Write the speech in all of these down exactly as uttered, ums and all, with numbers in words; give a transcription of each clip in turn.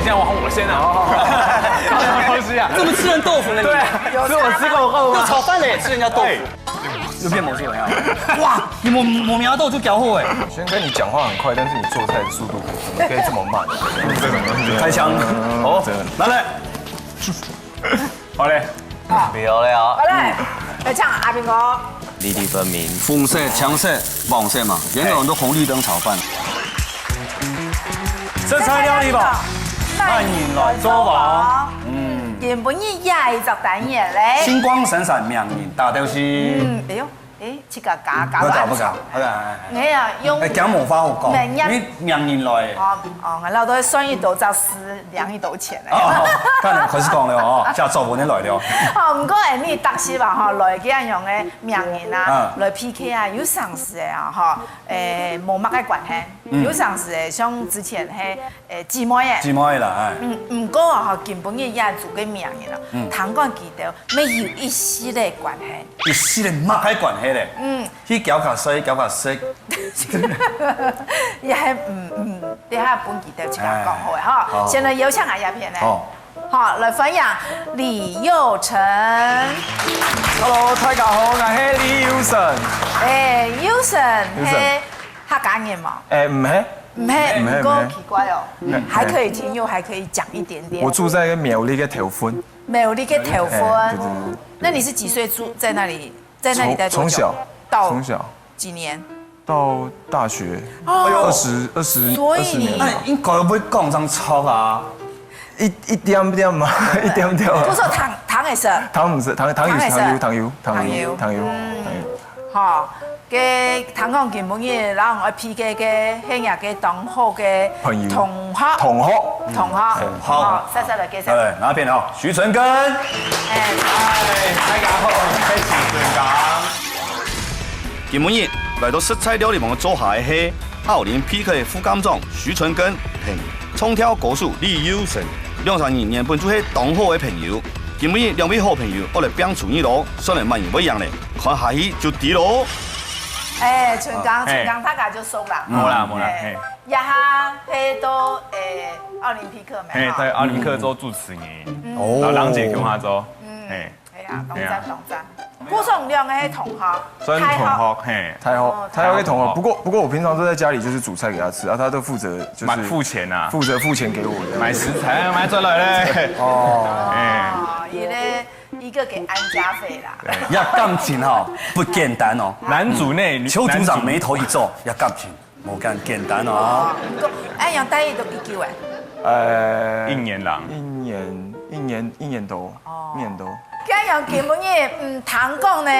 这样我我先啊。什么东西啊？怎么吃人豆腐呢？你？对啊，所以我吃过后。又炒饭了也吃人家豆腐。对。又变魔术了呀！哇，你摸摸苗豆就搞火哎！轩哥，你讲话很快，但是你做菜的速度怎么可以这么慢？这种东西。开枪，哦，拿来。好嘞，不要了啊！好嘞，来唱阿平哥。粒粒分明。红色、青色、黄色嘛，原来很多红绿灯炒饭。色彩料理吧，慢人来做王。嗯，今晡日也一只单元嘞。星光闪闪，名人大头戏。嗯，哎呦，哎，这个嘎嘎不敢不敢，不敢。哎呀，用哎，讲魔法好讲，人家你名人来。哦哦，俺老多算一斗只是量一斗钱嘞。哦，当然开始讲了哦，下周我们来了。好，毋过哎，你当时吧哈，来这样用的名人啊，来P K啊，有常时的啊哈，诶，无么个关系，有常时的像之前嘿，诶，姊妹的。姊妹啦，哎，嗯，毋过啊，吼，今晡日也做个名人啊，通讲佢兜乜有一息个关系。一息个么个关系嘞？嗯，去搞卡西，搞卡西，也还嗯嗯，等下分佢兜自家讲好个哈。好先来邀请阿亚片呢。好。好，来欢迎李佑成。 Hello，大家好，我是李佑成。哎，佑成，佑成嘿，客家人嘛，哎，唔係，唔係，唔係毋过唔係奇怪哦，还可以听又还可以讲一点点。我住在一个苗栗个头份，苗栗个头份哎对对对对，那你是几岁住在那里？在那里待多久？从从小到从小几年？到大学，哦二十二十所以二十年了那，应该会讲上错啊。一一点点嘛，一点点。多少糖糖也是？糖毋係，糖糖油糖也是糖油糖油糖油糖油嗯糖油。好，个糖糖金木日，然后我 P K 个，个个当好个朋友同学，同学同学，好好，再再来介绍。哎，哪片哦？徐成根。哎，大家好，我是徐成根。今晡日来到食材料理網做下个係奧林P K副監長徐成根同唱跳歌手李佑成，兩儕人原本就係當好个朋友。今晡日兩位好朋友愛來拚出力咯，算來麼人會贏咧？看下去就知咯。哎，成功，哎成功，大家就熟啦。無啦無啦，哎嘿，呀哈，黑都哎，奧林匹克没嘿，哈？對，奧林匹克做主持人，哦然後人傑共下做，嘿，哎呀，當讚當讚。故所兩个係同學，算同大學學，嘿，太好哦，太好个同學，太好不过不过我平常都在家里就是煮菜给他吃啊，他都负责就是買付錢啊，负责付钱给我的。買食材啊，買轉來咧，哦，哎，哦，一个一个给安家费啦。這感情吼不簡單哦。男主內女，邱組長男主眉頭一皺，這感情無恁簡單哦。哎，楊大一都一九哎，呃一年人，一年一年一年多，一年多。這樣今晡日，嗯，聽講呢，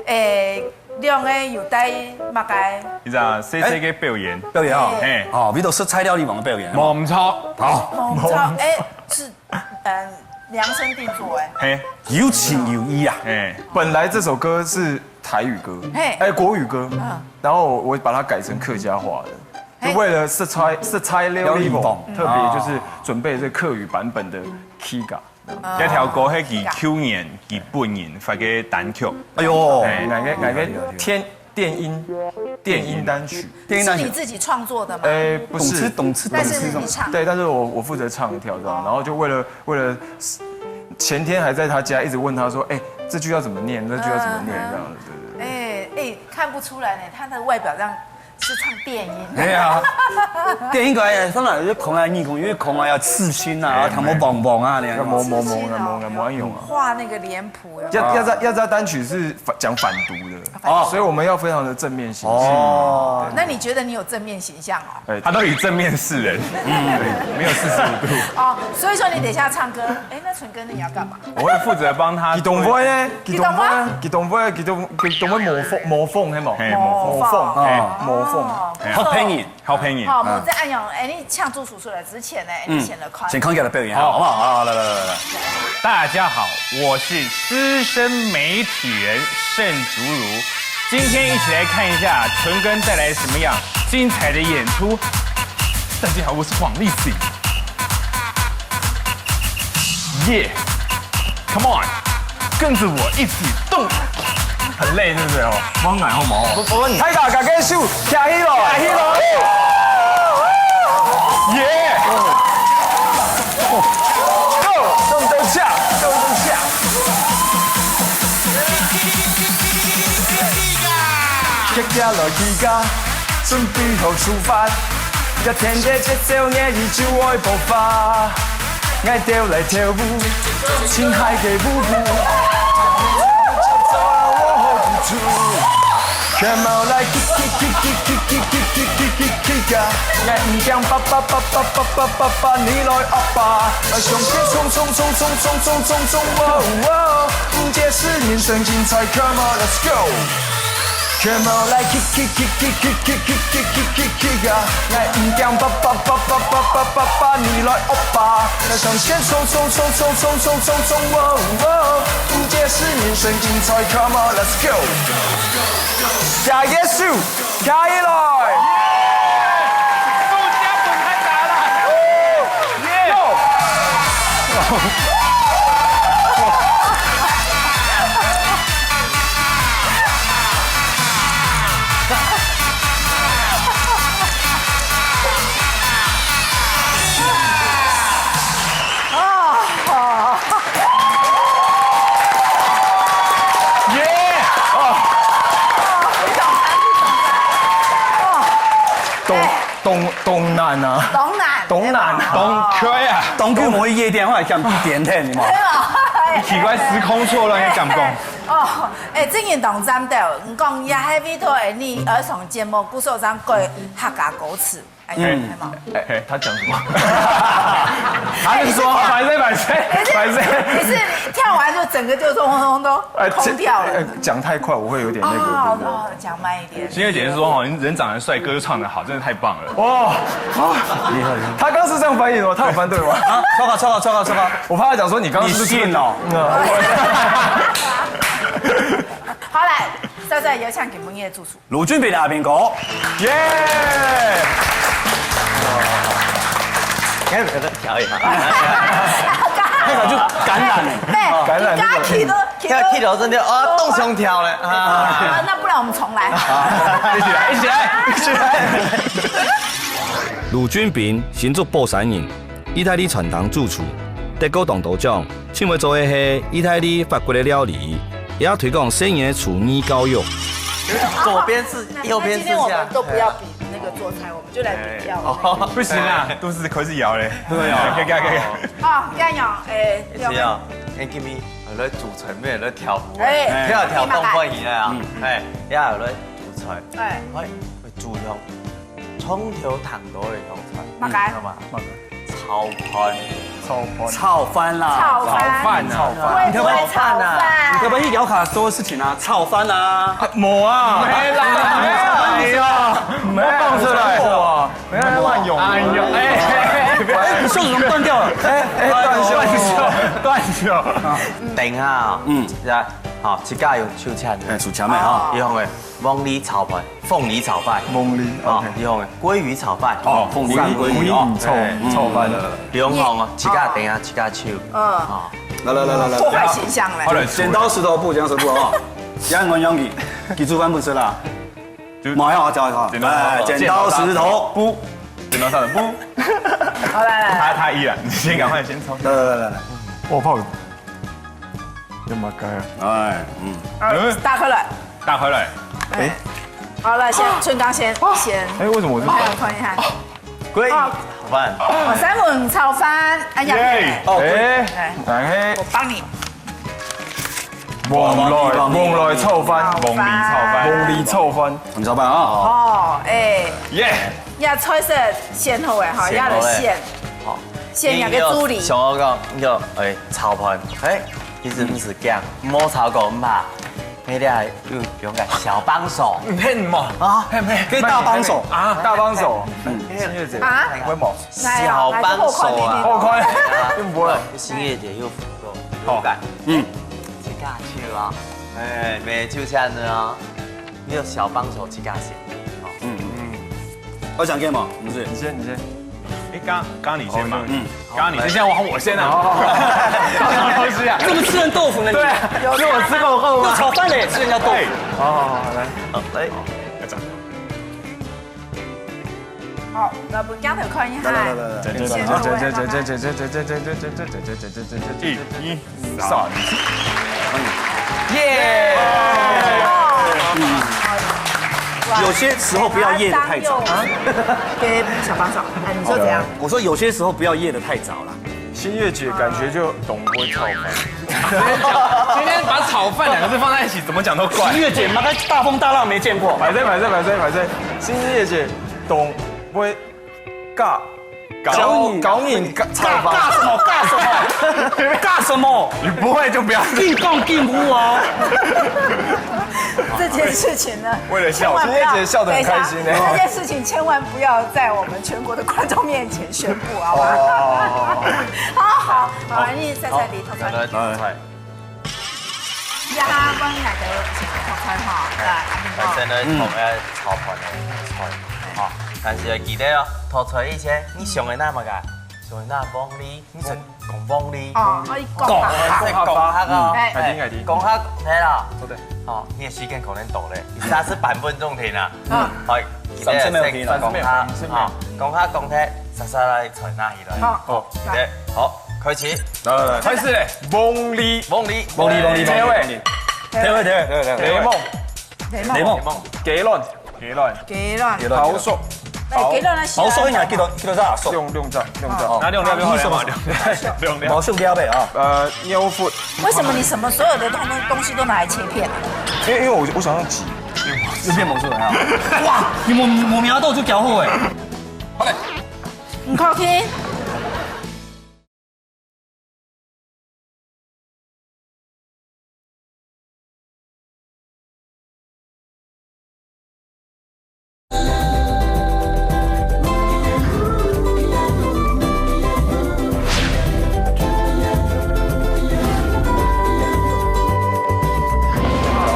誒，兩个有帶麼个？你知道細細个表演，表演哦，嘿，哦，為到食材料理網个表演。無毋錯，好，我知道，哎，是，嗯，量身定做哎。嘿，有情有義啊。嘿，本来这首歌是台语歌，嘿哎，国语歌嗯，然后我把它改成客家话的，嘿就为了色彩色彩料理料理网网特别就是准备这客语版本的Kiga，這條歌係佢舊年佢本人發个單曲，哎呦，哎哪个哪个天电音电音单曲，電音單曲是你自己創作的嗎？哎，不是懂吃，懂吃，但是懂吃懂。你唱，对，但是我我负责唱跳这样，然后就为了为了前天还在他家一直问他说，哎，这句要怎么念？这句要怎么念？这样子，对对对。哎哎，看不出來呢，他的外表這樣是唱電音。哎呀，電音个哎，上來就空啊，耳空，因為空啊要刺青啊，哎彈我棒棒啊那樣。要摸摸摸，刺青哦要摸要摸要用啊。畫那個臉譜有沒有？要要在要在單曲是反讲反毒的，哦所以我们要非常的正面形象。那你覺得你有正面形象哦？哎，他都以正面示人，嗯，沒有四十五度。哦，所以說你等一下唱歌，哎，那純哥你要幹嘛？我會負責幫他你懂不呢？你懂嗎？你懂不？你懂不？你懂你懂不？模仿模仿，嘿嘛，嘿模仿，模仿哎，哦模仿。哦，好配音。好配音。好，我們再按用，哎，你唱做出來之前呢，你先來看。先看佢个表演，好不好？好，來來來來來。大家好，我是資深媒體人盛竹如，今天一起來看一下純哥帶來什麼樣精彩的演出。大家好，我是黃立行。Yeah，come on，跟著我一起動。很累，對不對？哦，我很矮，好嗎？我我很大家摎个手擎起來，擎起來。耶！來去家，準備好出發。一天个節奏，夜裡就愛爆發。𠊎兜來跳舞，親愛个舞步，節奏我hold不住。Come on，來去去去去去去去去去去去啊！𠊎毋驚，叭叭叭叭叭叭叭叭叭，你來惡霸。向前衝衝衝衝衝衝衝衝，喔喔！這是人生精彩，Come on，let's go！ Come on，來去去去去去去去去去去去啊！𠊎毋驚，叭叭叭叭叭叭叭叭，你來惡霸！向前衝衝衝衝衝衝衝衝，喔喔！這是人生精彩，Come on，let's go！加油！加油！加油！耶！哦，東東東南亞，東南，東南，東區啊，東區無夜店，我還想點點你嘛。奇怪，時空錯亂，你敢講？哦，哎，真个當讚的，你講也還為著你兒童節目，故所上改客家歌詞。 哎，嗯，哎，他講什麼？他是說，白色，白色，白色。你是跳完就整個就通通都空掉了。講太快，我會有點那個。哦，講慢一點。新月姐是說，哦，你人長得帥，歌又唱得好，真的太棒了。哇，厲害！他剛是這樣翻譯的嗎？他有翻對嗎？啊，錯了，錯了，錯了，錯了。我怕他講說你剛剛是不是，你信哦？嗯。好，來，再再邀請給我們的主廚。 盧俊斌的阿兵哥。耶！哎，可能調一下。那個就橄欖欸。對，橄欖那個。你剛剛提的，提的。那個剃頭真的，啊，動胸調了，啊。啊，那不然我們重來。一起來，一起來，一起來。盧俊斌，新竹寶山人，義大利餐廳主廚，得過當多獎，盡會做个係義大利、法國个料理，也推廣細人个廚藝教育。左邊是，右邊是這樣。那今天我們都不要比那個做菜，我們就來比料理。哦，不行啊，都是可以搖嘞。對啊。可以，可以，可以。哦，這樣哦，哎，只要，哎，give me，來主持人，來跳舞，哎，跳跳動歡喜啊，哎，要來主持人，哎，哎，主持人。 長條長到个香菜，麼个？知道嗎？麼个？炒飯。炒飯。炒飯啦。炒飯。炒飯啊。會不會炒飯？你可不可以去搖卡做事情啊？炒飯啊。啊，無啊。沒啦，沒有，沒有，沒有放出來。沒有亂用。哎呦，哎，哎，你袖子怎麼斷掉了？哎，哎，斷袖，斷袖，斷袖。等一下啊，嗯，來，好，自家用手籤的。哎，手籤的哈。用的。 鳳梨炒飯，鳳梨炒飯。鳳梨，啊，OK。你講个，鮭魚炒飯。哦，鳳梨，三個魚哦。鮭魚炒，嗯，炒飯。兩項哦，自家等一下，自家抽。嗯。啊。來來來來來，破壞形象了。好了，剪刀石頭布，剪刀石頭布啊！楊文勇，記，記住翻本書啦。就，馬上要教一下，剪刀石頭布。哎，剪刀石頭布。剪刀石頭布。好，來來來。他，他贏了，你先趕快先抽。來來來來來。我泡。 有麼个啊？哎，嗯。啊，打開來。打開來。哎，好了，先，春剛先，先。哎，為什麼我是，我還要看一下。鮭魚炒飯。哦，三文炒飯，哎呀，耶！哦，哎，哎，我幫你。黃梨，黃梨炒飯，黃梨炒飯，黃梨炒飯，黃梨炒飯啊。哦，哎，耶！呀，菜色選好了哈，選好了。要來選。好。 先有个助理。想要講，要，哎，炒飯，哎，其實毋使驚，無炒過毋怕。你這有用个小幫手。嗯，嘿，無。啊，嘿，嘿，可以大幫手。啊，大幫手。嗯，新月姐，啊？會無？小幫手啊。好看。又不會。新月姐又不夠勇敢。嗯。自家手啊，哎，沒就這樣的啊，你有小幫手自家選。嗯嗯。 我想幹嘛？不是。你先，你先。哎，剛，剛你先嘛。嗯。剛你先，現在換我先啊。哦。是啊。這麼吃人豆腐呢你？對啊，是我吃豆腐嗎？又炒飯嘞，吃人家豆腐。哎。好好好，來。好，來。好，來分鏡頭看一下。來來來來來。先好了，慢慢。一、二、三。耶！有些时候不要掖得太早。啊，给小帮手，哎，你说怎样？我说有些时候不要掖得太早啦。新月姐感觉就懂不会造反。今天把炒饭两个字放在一起，怎么讲都怪。新月姐，妈个大风大浪没见过。歹勢歹勢歹勢歹勢，新月姐懂不会 假，搞你，搞你，假，假什么？假什么？假什么？你不会就不要。硬讲硬舞哦。这件事情呢，为了笑，千万不要今天姐笑得很开心呢。等一下，这件事情千万不要在我们全国的观众面前宣布，好吗？好好好，好，你猜猜你，来来来，呀，欢迎来到小菜哈，来，阿明哥。来先来同个炒饭个菜，哈，但是要记得哦，炒菜以前你想个那么个，想个那凤梨，你想讲凤梨，哦，我一讲吧。还是讲那个，哎哎，讲那个，对啦，对，好，你的时间可能到了，你三十半分钟停啊，嗯，好，记得三十秒停了讲下，三十秒停好，讲下讲下，莎莎来菜拿起来，好，好，记得，好，开始，来来来，开始嘞，凤梨，凤梨，凤梨凤梨凤梨，对凤梨，对对对对对，对，檸檬，对，檸檬，桔卵，桔卵，桃树，哎，桔卵来洗啊。桃树应该几多几多少？用用这样，用这样。拿两两两两两两，毛秀掉呗啊。呃，牛腹，为什么你什么所有的东东西都拿来切片？因为因为我我想要挤，又变魔术了啊！哇，你摸摸苗豆就搞后哎。你靠近。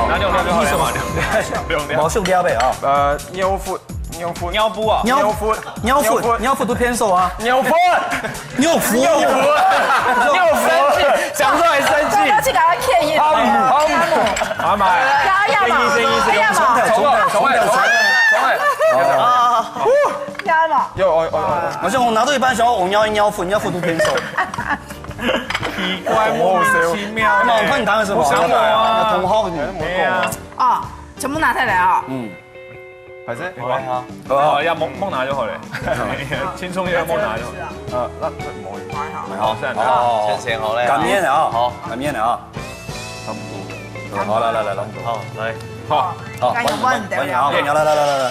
拿两两两两两两两，毛秀掉呗啊。呃，牛腹，牛腹，尿布啊，尿牛腹，尿布尿布都偏瘦啊。牛腹，尿布牛腹，牛腹，讲出来生气不。要去给他骗一好母，好母，好嘛，要要嘛，先一先一先，要嘛，重来重来重来重来，要嘛。有有有有，好像我拿到一半，想要我尿一尿粉，尿粉都偏瘦。奇怪，莫名其妙。那我看你答案是什么？我想我啊同好你。对啊，哦，全部拿下来啊。嗯，还是好啊，哦，要蒙蒙拿就好了，轻松一点，蒙拿就好。呃，那那某一还好。好，算了，先先好嘞，感面啊，好，感面啊。差不多。好，来来来来，好来，好，好，感觉我很得了欢迎啊，欢迎啊，来来来来来来，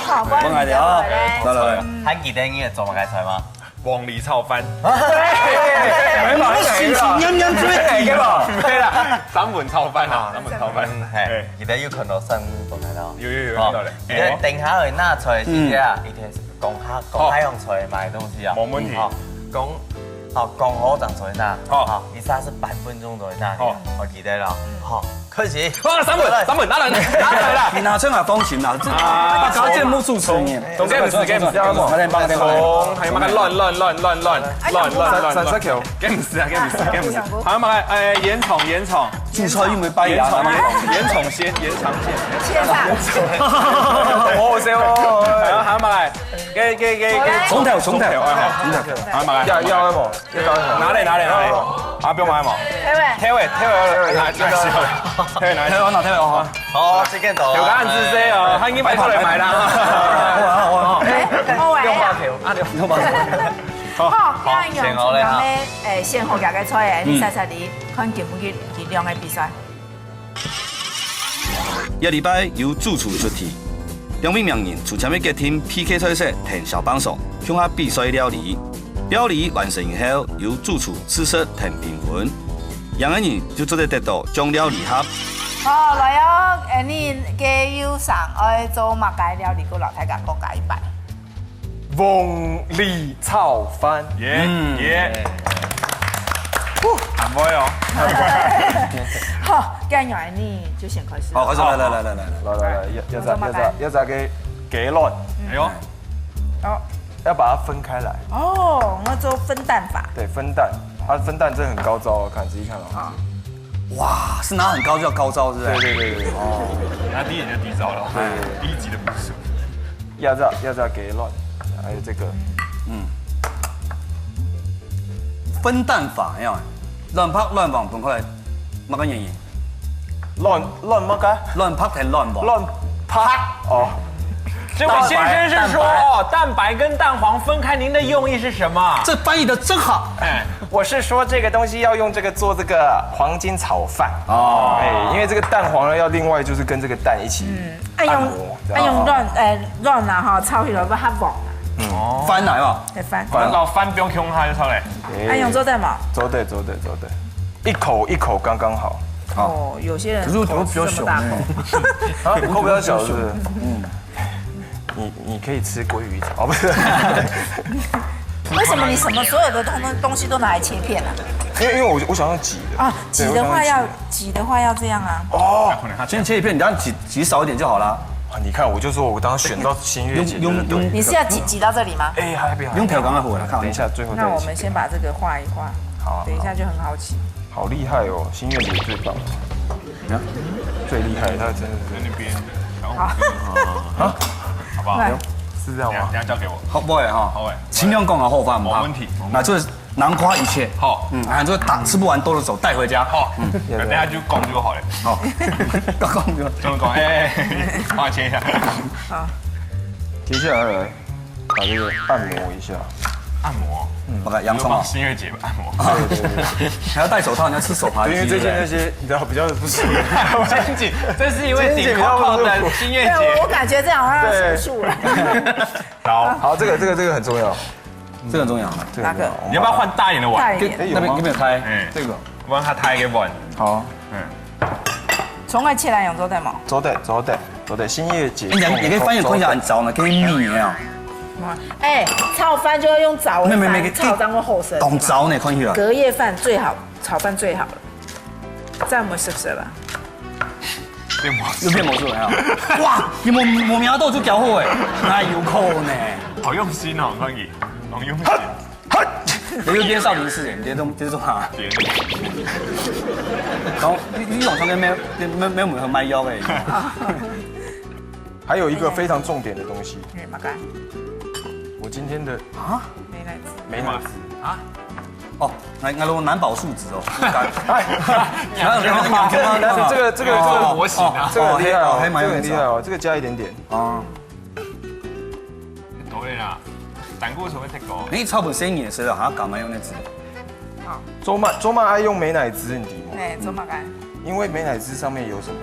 好，不然你欢迎啊，来。来来来。还记得你做么个菜吗？凤梨炒饭，你们心情娘娘这边对吧？没啦，三文炒饭啊，三文炒饭，嘿，记得有看到三文做菜了。有有有看到嘞。你看等下会拿出来是啊，一天是讲下讲下用出来买东西啊，没问题。好，讲好讲好正出来拿，好好，你三十半分钟出来拿，好，我记得了，好，开始。哇，三文三文拿来拿来啦。你拿出来风行啦，这大家节目主持人。从 games games 快点帮我电话。从还有那个乱乱乱乱乱乱乱乱乱 games 啊 games games，还有嘛哎，烟筒烟筒，注册又没拜牙烟筒烟筒先，烟筒先。谢谢。哦，谁哦？还有还有嘛来，给给给给，重头重头哎好，重头，还有嘛来，要要什么？要要什么？拿嘞拿嘞拿嘞，啊不用拿嘛，对不对？退位退位拿拿去，退位拿去，退位拿退位哦。好，这个懂了。有个暗示谁哦？他已经拜托来买啦。哇哇哇！哎，好玩呀。啊，你用吧。好，欢迎先好嘞哈哎，先好个个菜，你猜猜你看今晡日两个比赛。一禮拜由主廚出題，兩位名人就參與決定P K賽事，同小幫手共下比賽料理。料理完成以後，由主廚試食同評分，贏个人就做得得到醬料禮盒。好，來哦，哎，你个友生愛做麼个料理，給老大家講解一擺。凤梨炒飯，耶耶，很會哦。好，該樣你就先開始。好，開始來來來來來來。來來來，要要咋要咋要咋个雞卵，哎呦，好，要把它分开来，哦，我做分擔法。对，分擔，它分擔真的很高招哦，看仔細看哦。哇，是拿很高就叫高招，是不是？对对对对对，那低一点就低招了，低级的不是。要这样要这样给卵，还有这个，分擔法一樣，卵白卵黃分開來，麼个原因？卵卵么个？卵白同卵黃。卵啪哦，这位先生是说，蛋白，蛋白。哦，蛋白跟蛋黄分开，您的用意是什么？这翻译得真好。哎，我是说这个东西要用这个做这个黄金炒饭。哦。哎，因为这个蛋黄呢，要另外就是跟这个蛋一起嗯，愛用，按摩，愛用軟，誒，軟啊，吼，炒起來會較黃啊。哦。翻來哦。會翻。翻。老翻不用凶它就好嘞。哎。愛用做得無？做得，做得，做得。一口一口刚刚好。哦，有些人可是我比較口是这么大口。熊欸。啊，你口比较小是不是？嗯。你，你可以吃鲑鱼炒，哦，不是。为什么你什么所有的东，东西都拿来切片啊？因为，因为我，我想要挤的。啊，挤的话要，对，我想要挤的。挤的话要这样啊。哦，先切一片，你这样挤，挤少一点就好了。啊，你看，我就说我当时选到新月姐就是对的。用，用，用。你是要挤，挤到这里吗？哎，还不要，还不要。用调羹的火来看一下。等一下，最后再一起。那我们先把这个画一画。好，好。等一下就很好挤。好厉害哦，新月姐最棒了。你看。最厉害，她真的是。在那边。好。啊？好不好？来。是这样吗？等一下，等一下交给我。好，不会哈。好欸。尽量讲个好话，没问题。那就是南瓜一切。好。嗯，啊，就打，吃不完兜着走，带回家。好。嗯。那等一下就讲就好了。好。刚刚就。怎么讲？哎，哎，哎，帮我切一下。好。接下来来把这个按摩一下。按摩？嗯。OK，洋葱啊。有帮新月姐按摩。对，对，对。还要戴手套，你要吃手扒鸡，对，因为最近那些，对不对？你知道，比较不舒服。肩颈，这是因为顶扣扣的新月姐。对，我，我感觉这好像要手术了。对。好。好，这个，这个，这个很重要。这个很重要。这个很重要。哪个？你要不要换大一点的碗？大一点。哎，有吗？那边，那边有开。哎，这个。我帮他开一个碗。好。嗯。从外切来用做得吗？做得，做得，做得。新月姐，哎，你，你可以翻译看一下，很糟呢，可以米啊。哎，炒饭就要用燥的饭，没有，没有，没有，炒饭会好吃。讲燥呢，看起来。隔夜饭最好，炒饭最好了。这样我们试试吧。变魔术。又变魔术了啊！哇，你摸，摸苗豆就搞好哎，哪有可能？好用心哦，看起，好用心。你又变少林寺哎，你这种，这种啊。对。然后你，你用上面没有，没有，没有很卖腰哎。还有一个非常重点的东西，哎，嘛该。我今天的啊？美乃滋。美乃滋。啊？哦，那，那我难保素质哦。哎，然后，然后，然后，但是这个，这个，这个模型啊。哦，这个很厉害哦，哦，还蛮有意思啊。这个很厉害哦，这个加一点点。哦。对啦，胆固醇会太高。你炒本身也是的，还要干嘛用那只？好。周曼，周曼爱用美乃滋，你知道吗？哎，周曼爱。因为美乃滋上面有什么？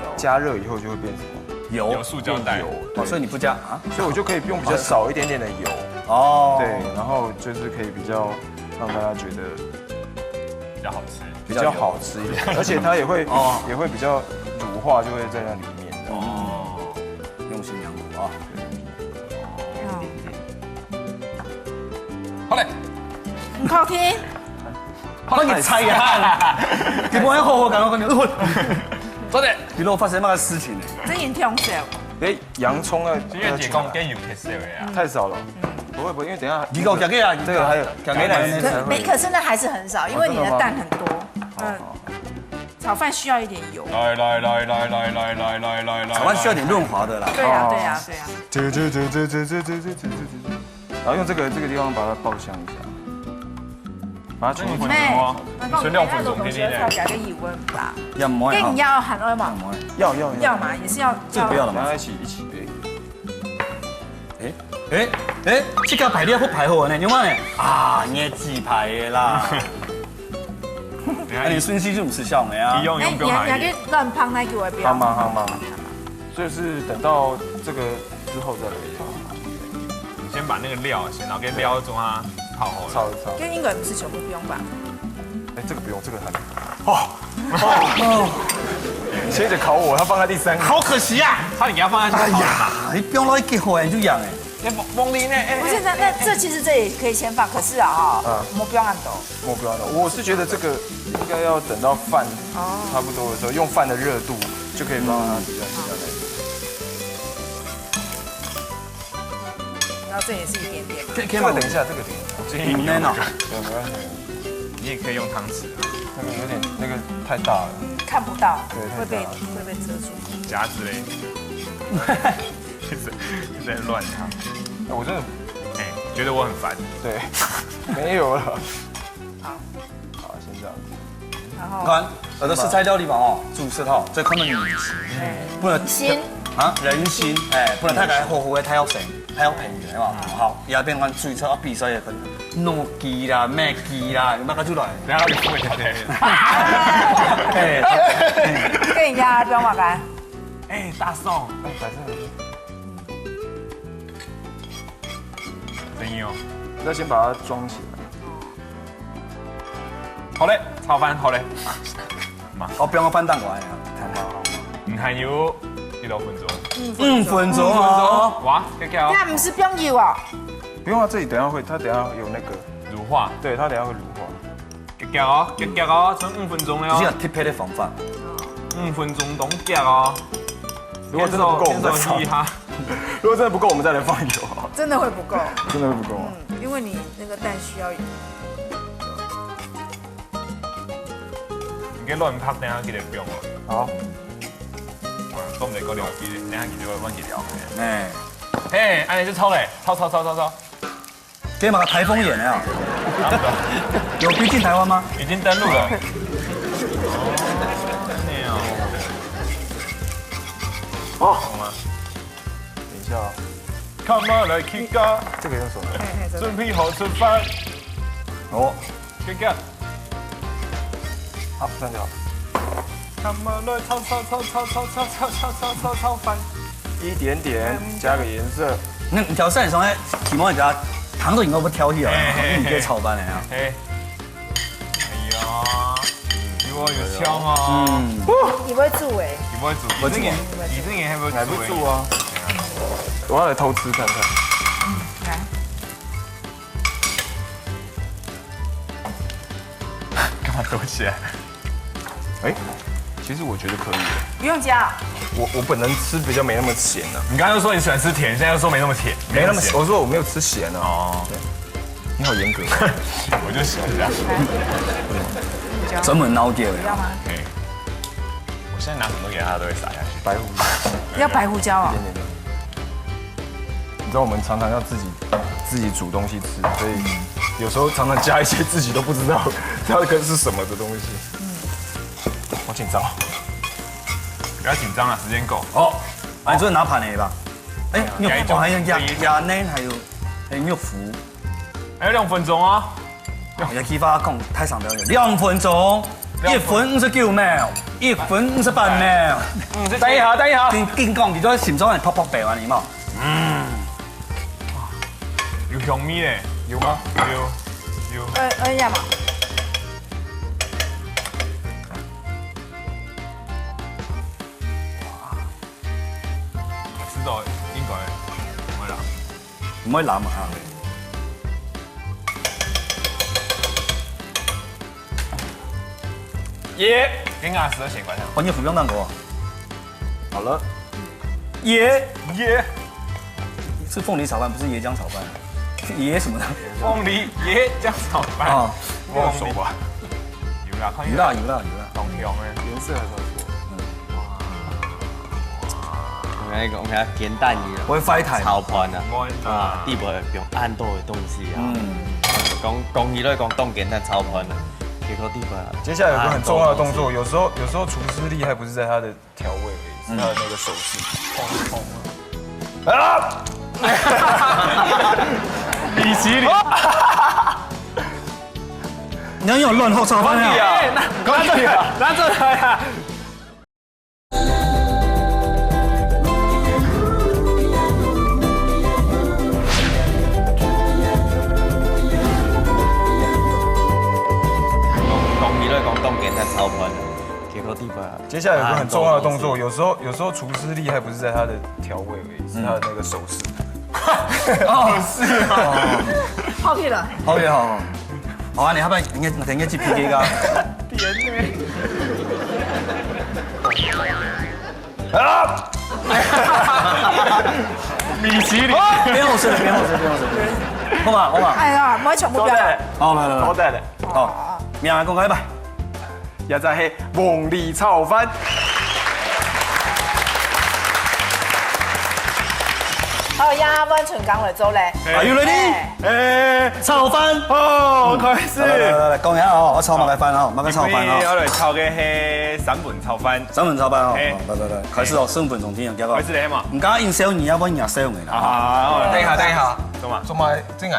油。加热以后就会变什么？油。有塑胶袋。变油，对。哦，所以你不加啊？所以我就可以用比较少一点点的油。哦。对，然后就是可以比较让大家觉得比较好吃。比较好吃一点，而且它也会，哦。也会比较乳化，就会在那里面。哦。用心良苦啊。对。好嘞。很好听。好，你猜呀。你不会后悔，赶快跟你，呃，做得。你如果发生那个事情呢？这已经挺好笑。哎，洋葱啊，今天姐公给有特色的啊。太少了。不会，不会，因为等一下你给我讲给啊，这个还有，讲给啊。可，没，可是那还是很少，因为你的蛋很多。哦，真的吗？嗯。好，好。炒饭需要一点油。来，来，来。炒饭需要点润滑的啦。对啊，对啊，对啊。这，这，这。然后用这个，这个地方把它爆香一下，把它全部分开。那你分什么？分量分总给你呢？也毋會哈。更要很多嘛。要，要，要。要嘛，也是要，这个不要了嘛。大家一起，一起。哎，哎，哎，这个排列不排好呢，你看呢？啊，你也自排的啦。哎，你顺序就不是像的啊。一样，用不用排列。哎，你还，你还可以乱放那个，我也不要。好嘛，好嘛。就是等到这个之后再来一下。你先把那个料先，然后跟料中它泡好了。炒一炒。跟英国人不是全部不用吧？哎，这个不用，这个还没。哦，哦，切着考我，他放在第三个。好可惜啊！他你给他放在第三个。哎呀，你不用落去结婚就养哎。那梦梦丽呢？哎，不是，那，那这其实这也可以先放，可是啊，哈，嗯。我们不用按多。 目标的。我是觉得这个应该要等到饭哦。差不多的时候，用饭的热度就可以帮它比较起来。然后这也是一点点嘛。可以，可以吗？这个等一下，这个等一下。我建议你用那个。嗯，没关系。你也可以用汤匙啊。那个有点，那个太大了。看不到，对，太大了。会被，会被遮住。夹子嘞。一直，一直在乱烫。哎，我真的，哎，觉得我很烦。对，没有了。好。好，先这样子。然后你看，有的是材料地方哦，注意这套，这看到你，哎，不能，心。啊，人心，哎，不然大家好好个，大學生，大學朋友，係嘛？好，也變成水車啊，比賽个，諾基啦、麥基啦，有麼个出來？等下你付一下錢。哎，跟你压，不用麻烦。哎，大宋，哎，反正真有。要先把它装起来。好嘞，炒飯好嘞。嘛，我不用翻蛋过来啊，太好了。你还有几多分钟？五分钟哦。哇，要要。那不是不用油啊？不用啊，这里等一下会，它等一下有那个，乳化，对，它等一下会乳化。要要哦，要要哦，剩五分钟了哦。这是特别的方法。五分钟当要哦。如果真的不够，我们再放。一下。如果真的不够，我们再来放油啊。真的会不够，真的会不够啊。嗯，因为你那个蛋需要油。你给乱拍，等下记得不用哦。好，哇，冻得够了，等下你就会忘记掉。哎，嘿，哎，就超嘞，超超超超超。给马个台风眼啊！差不多。有逼近台湾吗？已经登陆了。哦，真的哦。哦，懂吗？等一下哦，看嘛来去嘎，这个用什么？嘿嘿，真的。准备好吃饭，哦，去嘎。好，这样就好。看嘛来炒炒炒炒炒炒炒炒炒炒炒饭。一点点，加个颜色。那你调色的时候，哎，起码你知道糖都应该不挑剔了，嘿嘿嘿你可以炒饭的啊。嘿，哎呀，有啊有香啊。嗯，你不会煮哎，你不会煮，我煮你这个你这个还不会煮还不住啊！我要来偷吃看看。来，干嘛躲起来？哎，其实我觉得可以耶。不用加。我我本人吃比较没那么咸啊。你刚刚说你喜欢吃甜，现在又说没那么甜，没那么咸，咸。我说我没有吃咸啊。哦，你好严格。我就喜欢这样。专门捞掉的。要吗？可以。我现在拿什么都给他，他都会撒下去。白胡椒，要白胡椒哦一。点点。你知道我们常常要自己自己煮东西吃，所以有时候常常加一些自己都不知道那个是什么的东西。好紧张哦。不要紧张啊，时间够。哦，哎，这是拿盘的吧？哎，你有加一种我还有压压呢，还有还有服，还有两分钟啊。我要激发讲太上表演，两分钟，一分五十九秒，一分五十八秒。嗯，等一下，等一下。跟跟讲，你都在心中很泡泡北啊，你嘛。有香味嘞，有吗？有，有。呃，呃，要吗？知道应该不会啦。唔可以攬啊！耶，跟阿十二显关上。哦，你有服用蛋糕啊？好了，椰耶，是凤梨炒饭，不是椰浆炒饭。是椰什么的？凤梨椰浆炒饭。啊，凤梨吧。有啦，看有啦有啦有啦。懂香哎。颜色还不错。我跟你讲，我跟你讲，简单的我会发一台。炒饭啊，我啊，底部放恁多的东西啊。嗯，讲讲起来讲，当简单炒饭啊，结果底部啊，接下来有个很重要的动作，有时候有时候厨师厉害不是在他的调味而已，是他的那个手势。米其林。你要用乱后炒饭啊！哎，拿拿这拿这来啊！讲起来讲，当简单炒饭啊，结果底部啊，接下来有个很重要的动作，有时候有时候厨师厉害不是在他的调味而已，是他的那个手势。哦，是吗？泡屁了。好也好，好啊，你要不然应该应该去 P K 个。甜呢。啊！米其林。不用后事了，不用后事，不用后事。好吧，好吧。哎呀，我要抢目标了。好，来来来，好，再来，好，明仔讲开吧。也在黑凤梨炒饭。好，呀，萬春剛來做咧。 Are you ready？ 哎。 哎，炒飯。哦，開始。來來來來，講一下哦，𠊎炒麼个飯哦，麼个炒飯哦。今晡日𠊎來炒个係三文炒飯。三文炒飯哦，哎。好，來來來，開始哦，十五分鐘，聽人家講。開始了嘛？你剛剛應燒你，要不然你也燒你啦。啊，好，等一下，等一下。做麼？做麼个？這个。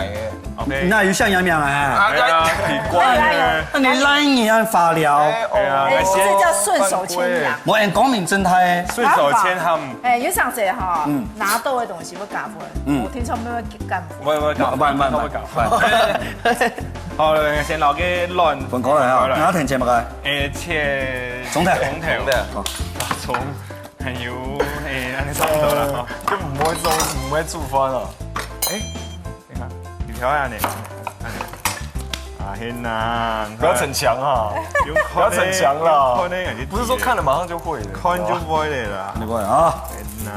OK。那有像樣樣啊？啊，哎呀，奇怪了。那你賴你啊，發聊。哎，哦。哎呀，哎，這叫順手牽羊。我很光明正大欸。順手牽羊。哎，有想誰哈？嗯。拿到的東西會加分。嗯。我聽說沒有加分。 喂喂，搞，慢慢慢，搞。好，先摎个卵分開來啊，分開來。然後填切麼个？誒，切蔥頭。蔥頭。好。大蔥，還有，誒，恁樣差不多了哈。就毋會做，毋會煮飯了。誒，你看，你調一下呢。啊，天哪，不要逞強哈。有可能，不要逞強啦。有可能，不是說看了馬上就會的。看就會的啦。你過來啊。天哪。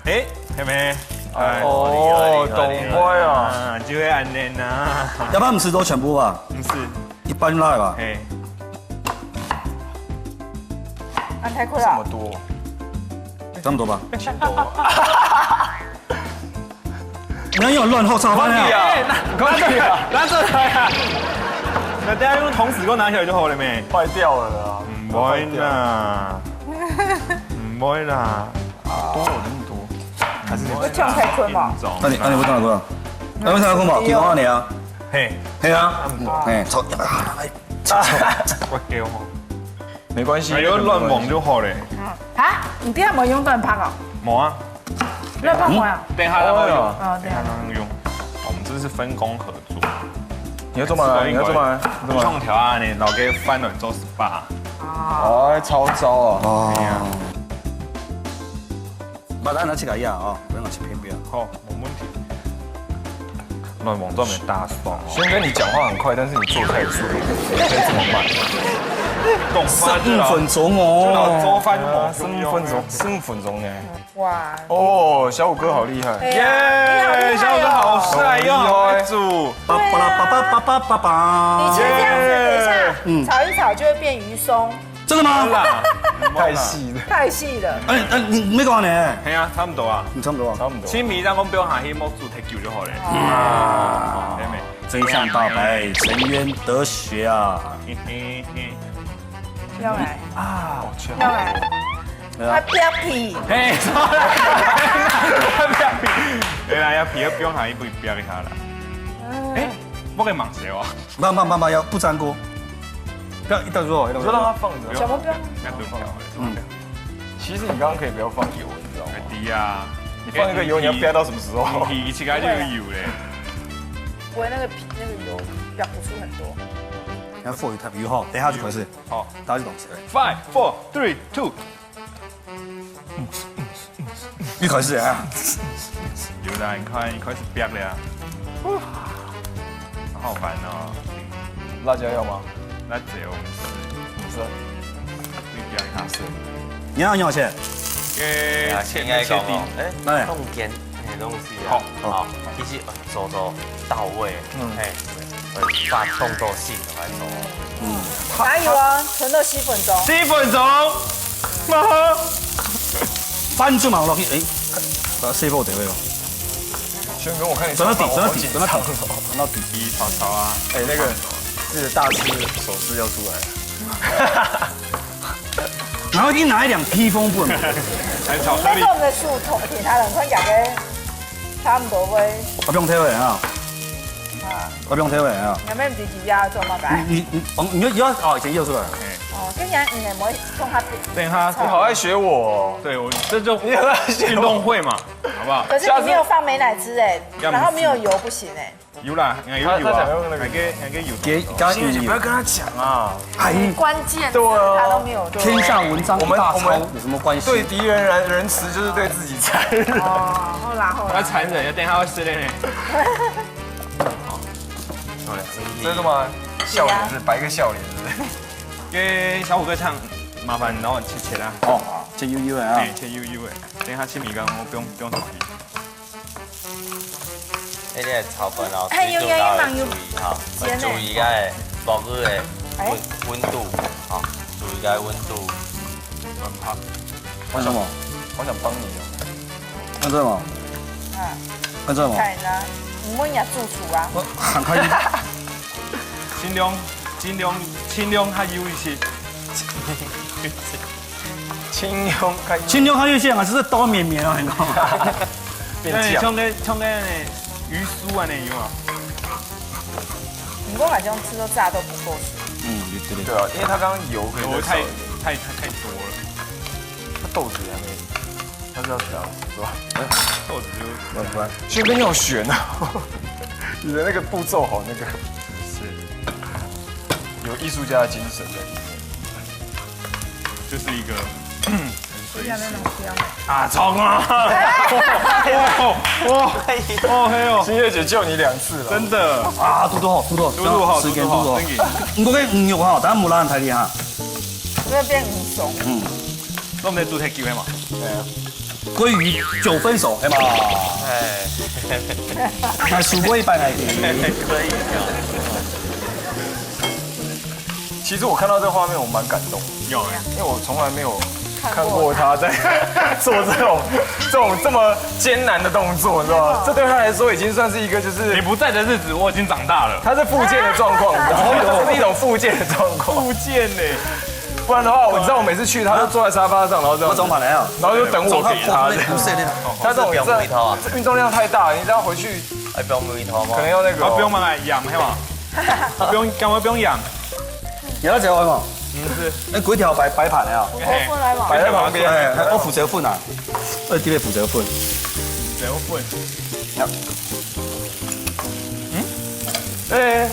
誒，係無？哦，哎，懂會啊。啊，就會恁樣啊。要不然我們吃都全部吧？毋係。一半落吧。嘿。啊，太快了。這麼多。差不多吧。沒有亂後炒飯啊。哎，拿，拿這，拿這來啊。那大家用同時給我拿起來就好了沒？壞掉了啦。嗯，不會啦。 毋會啦。多有那麼多？還是你會忒開囥無？緊張啦。那你，那你會當然會啊。那為啥要空包？提供你啊。嘿。嘿啊。差不多。嘿，炒，哎，炒，炒。我給我。沒關係，哎，有卵黃就好了。啊，你等下有用卵白哦？無啊。卵白無啊？等一下再用。哦，對啊。等一下再用。我們這是分工合作。你要做麼？你要做麼？你做麼？蔥頭啊，你摎个飯卵做 吧。哦。哦，超糟哦。哦。哎呀。把它拿起來一下哦，不要拿去偏邊。好，沒問題。卵黃做得打爽哦。軒哥，你講話很快，但是你做菜的速度怎麼可以這麼慢？講話就老，十五分鐘哦。就老做飯就無，啊，十五分鐘，十五分鐘呢？ 哇。哦，小虎哥好厲害。哎呀，耶，你好厲害哦。小虎哥好帥，又好會煮。叭叭啦叭叭叭叭叭叭。你切這樣子，等一下，嗯。炒一炒就會變魚鬆。真的嗎？真的啊？太細了。太細了。哎，哎，你沒講呢？哎呀，差不多啊。你差不多啊。差不多。青米這樣講，不用下去，莫煮忒久就好了。啊。對沒？真相大白，沉冤得雪啊。嘿嘿嘿。 不要來。啊，不要來。對啊。他不要皮。嘿，不要皮。原來要皮，不用下去，不要一下啦。哎，不可以忙死哦。慢慢慢慢，要不粘鍋。不要一直做，一直做。你就讓它放着。小莫不要。不要动它。嗯。其實你剛剛可以不要放油，你知道嗎？哎，對呀。你放一個油，你要煸到什麼時候？你起來就有油嘞。不會，那個皮，那個油煸不出很多。要放一點油哈，等一下就開始。 好，大家就動起來。Five, four, three, two。又開始啊！有啦，你看，你開始煸了啊。好煩哦。辣椒要嗎？辣椒，不是。你煸一下。不是。你要，你要切？給切，應該講哦，切丁。哎，哎。弄點，哎，東西啊。好。好，其實 做做到位，嗯。嘿，會發動到心，來做。嗯。加油哦，存到四分鐘。四分鐘，媽！翻轉嘛，落去，哎，把它卸貨得位哦。軒哥，我看你轉到底，轉到底，轉到底，轉到底。皮炒炒啊。哎，那個，這個大師手勢要出來了。 然後一拿一兩披風棍。還巧克力。你們跟我們的樹頭，其他人看起來差不多會。我不用推诿啊。啊。我不用推诿啊。你們自己壓做麼个？你，你，你，哦，你就，你要，哦，以前又出來了。哦，跟人你們不會送他。等一下，你好愛學我哦。對，我，這就你好愛學我。運動會嘛，好不好？可是你沒有放美乃滋哎，要不然後沒有油不行哎。 有啦，應該有油啊。他，他想用那個，那個，那個油。給，給他油。不要跟他講啊。哎，關鍵字他都沒有。對啊。天下文章一大抄，我們，我們有什麼關係？對敵人仁，仁慈就是對自己殘忍。哦，好啦，好啦。他殘忍，等一下會失戀呢。好，漂亮。這是幹嘛？笑臉是，擺一個笑臉是不是？跟小虎哥唱，麻煩你幫我切切啊。哦，切幼幼的啊。哎，切幼幼的。等一下切米缸，我不用，不用手機。 哎，你个炒飯哦，哎，有，有，有，有，注意哈，煎的。注意該个鑊仔个溫，哎。溫度，哈，注意該个溫度。很怕。為什麼？好想幫你哦。那這什麼？看这种，看啦，你问人家主厨啊。我很开心。尽量，尽量，尽量还有一些。尽量看。尽量还有一些啊，是刀绵绵啊，你知道吗？变酱。像个像个鱼酥啊，那有啊。你跟我讲，这样吃都炸都不够熟。嗯，对对对啊，因为它刚刚油可能油太少一点。太太太多了。它豆子还没，它是要调是吧？豆子就慢慢，去跟你有选啊。你的那个步骤好那个，是有艺术家的精神在里面。就是一个不要那种不要。啊，冲啊！哇哇哇！哦嘿哦，新月姐救你两次了，真的。啊，嘟嘟好，嘟嘟好，嘟嘟好，时间嘟嘟好嘟嘟好，真。的。不过你牛肉哈，当然无拉很大力哈，不要变很松。嗯，那我们再嘟太久嘛。鲑鱼九分熟，系嘛？哎，那输过一半来。可以啊。其实我看到这画面，我蛮感动，有哎，因为我从来没有看过他在做这种这种这么艰难的动作，你知道吗？这对他来说已经算是一个就是你不在的日子，我已经长大了。他是复健的状况，你知道吗？这是一种复健的状况。不见呢。不然的话，我知道我每次去，他都坐在沙发上，然后这样，我怎么跑来啊？然后就等我给他。不是的。他这种不要用一套啊，运动量太大，你知道回去哎，不要用一套吗可？能要那个啊，不用买养，系嘛？不用，干嘛不用养？你要讲什么？嗯，是。那鬼条摆摆盘的啊？我过来嘛。摆在旁边。哎，我负责粉啊，二弟的负责粉。怎样混？哎，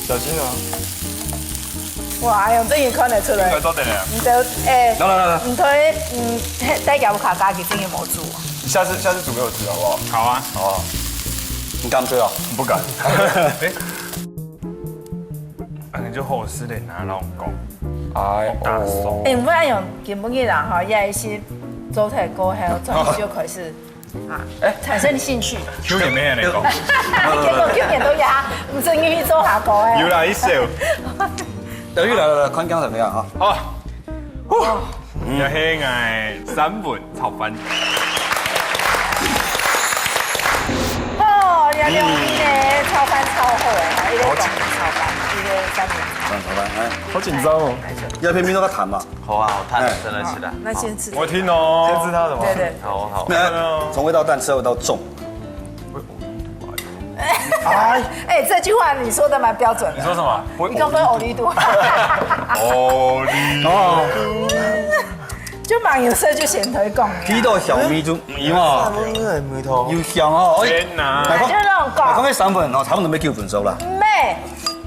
小心啊！哇，哎呦，这一看得出来来。做点了。你的哎，来来来来，你可以嗯，带给我卡卡给这个模组。下次下次煮给我吃好不好？好啊。好啊，你敢吃啊？不敢。那你就好吃点啊，让我讲。哎，大手。哎，你不然有今晡日啦哈，也是做菜过后，终于就开始啊，哎产生兴趣。秋也没人讲。结果今年都呀，你真愿意做下过哎。有啦，一笑。等一下来来来，看讲怎么样啊？好。也系爱三文炒饭。哦，你看你个炒饭超好哎，一个广东炒饭，一个三明治。嗯，好吧，哎，好紧张哦。要片面都要谈嘛。好啊，好，他真的是的。那先吃。我听哦。先吃他的吗？对对。好好。那从味道淡，吃到味道重。哎，哎，这句话你说的蛮标准的。你说什么？你讲不欧力度，哦，你哦，就蛮有色就显推广。批到小咪就咪嘛，味道。有香哦。哎，天哪！来看，就那种来看讲，那三文哦，差不多没九分熟了。妹，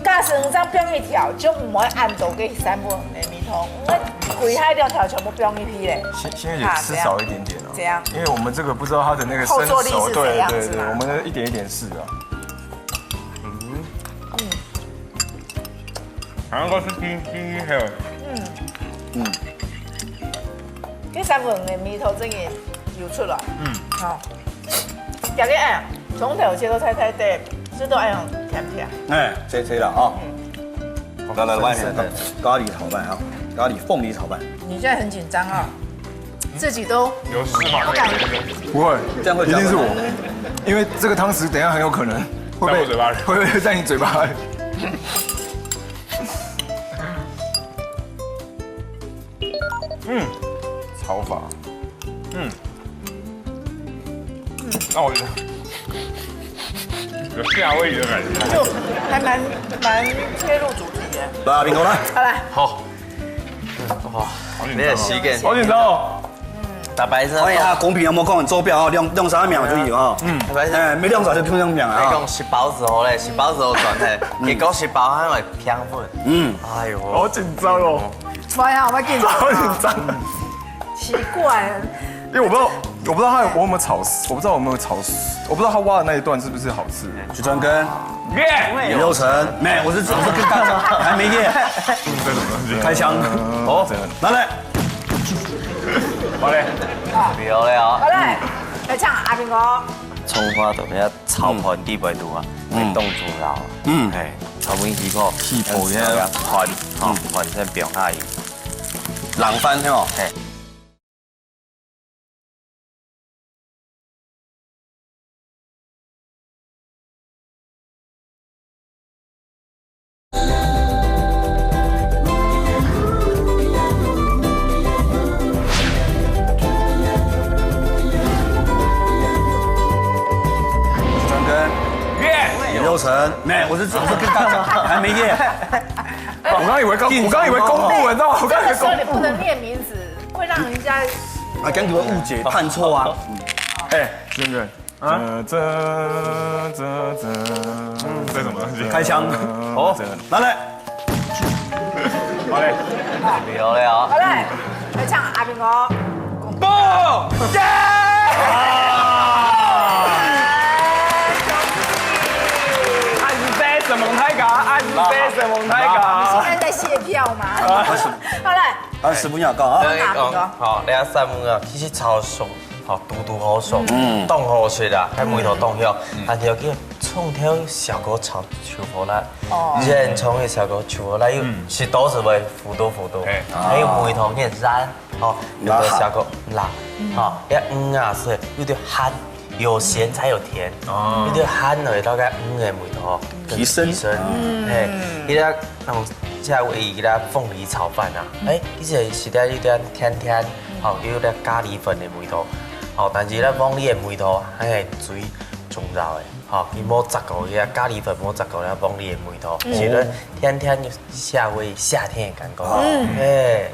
假使你这样放一条，就唔会按到个三文的味道，我鬼海两条全部放一批嘞。先先也吃少一点点啊，怎样？因为我们这个不知道它的那个后坐力是生熟，对怎样是吗对对，我们一点一点试啊。好像都是听听还有嗯，嗯，这三文的味道真的有出来。嗯，好，感觉哎，从头切到菜菜的，这都哎甜甜。哎，这这了啊。来来，外面咖咖喱炒饭啊，咖喱凤梨炒饭。你现在很紧张啊，自己都有事吗？不敢。不会，这样会一定是我，因为这个汤匙等一下很有可能会被在我嘴巴里会被在你嘴巴里。嗯，炒法，嗯，那我觉得有下位的感觉。就还蛮蛮切入主题的。来，苹果来。好来，好。哇，你也洗个好紧张哦。大白色。哎呀，公平有没有讲坐标啊？两两三秒就有啊。大白色。哎，没两秒就不用秒啊。你讲食包子好咧，食包子好赚嘿，结果食包还会香粉。嗯，哎呦，好紧张哦，我呀，我要紧张好紧张。奇怪，因为我不知道，我不知道他有我有没有炒死，我不知道我有没有炒死，我不知道他挖的那一段是不是好吃。许传根，耶！有六成，没，我是我是跟大家还没耶，这什么东西？开枪。哦，拿来。好嘞，不要了啊好。嘞，来唱阿平哥。葱花都要炒盘底背肚啊，嗯冻住了。嗯哎，炒盘底背，底背呀要盘，好，盘先放下去。冷饭哦。嘿。我是我是跟大家还没耶。我刚以为刚我刚以为公布了，你知道吗？我刚以为公布。这个时候你不能念名字，会让人家啊，刚刚有误解判错啊。哎，真的。啊，这这这这这什么东西？开枪，好，拿来。好嘞，有了啊好。嘞，来唱阿明哦。不，耶！俺是白什么太高，俺是白什么太高。现在在谢票嘛。好嘞，啊，师傅你要讲啊。哪个？好，等下三分啊，其实超爽，好，嘟嘟好爽，嗯，当好食啊，还梅头当香，还有个冲头小锅炒秋波啦，哦现冲的小锅秋波啦，又是都是会糊多糊多，哎还有梅头面燃，好，有个小锅辣，好，要嗯啊是有点咸，有咸才有甜，哦有点咸了，大概嗯的梅头提升提升，哎，伊个那种夏威夷个凤梨炒饭啊，哎，其实是带有点甜甜，好，有点咖喱粉的味道，好，但是咧凤梨的味道，哎，最重要的。好，你莫炸过个咖喱粉，莫炸过个凤梨的味道，是咧甜甜夏威夷夏天的感觉，哎，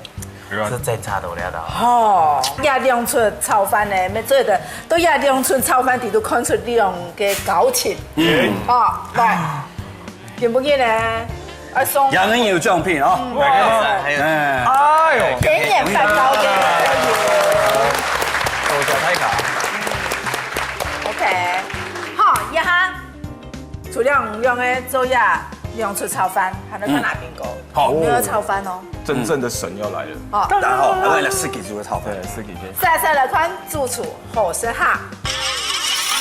是真差多了的。哦，也两出炒饭呢，没做个，都也两出炒饭底都看出两个高情。嗯，哦，来，今晡日呢，要送杨恩也有奖品啊。还有哎，哎呦，甜点蛋糕给你。我叫泰卡。 OK，好，一下，除了两个做呀，两出炒饭，还能看哪边个？好没有炒饭哦。真正的神要来了。好，然后我来试几组的炒饭。对，是给给。再再来看主厨好食哈。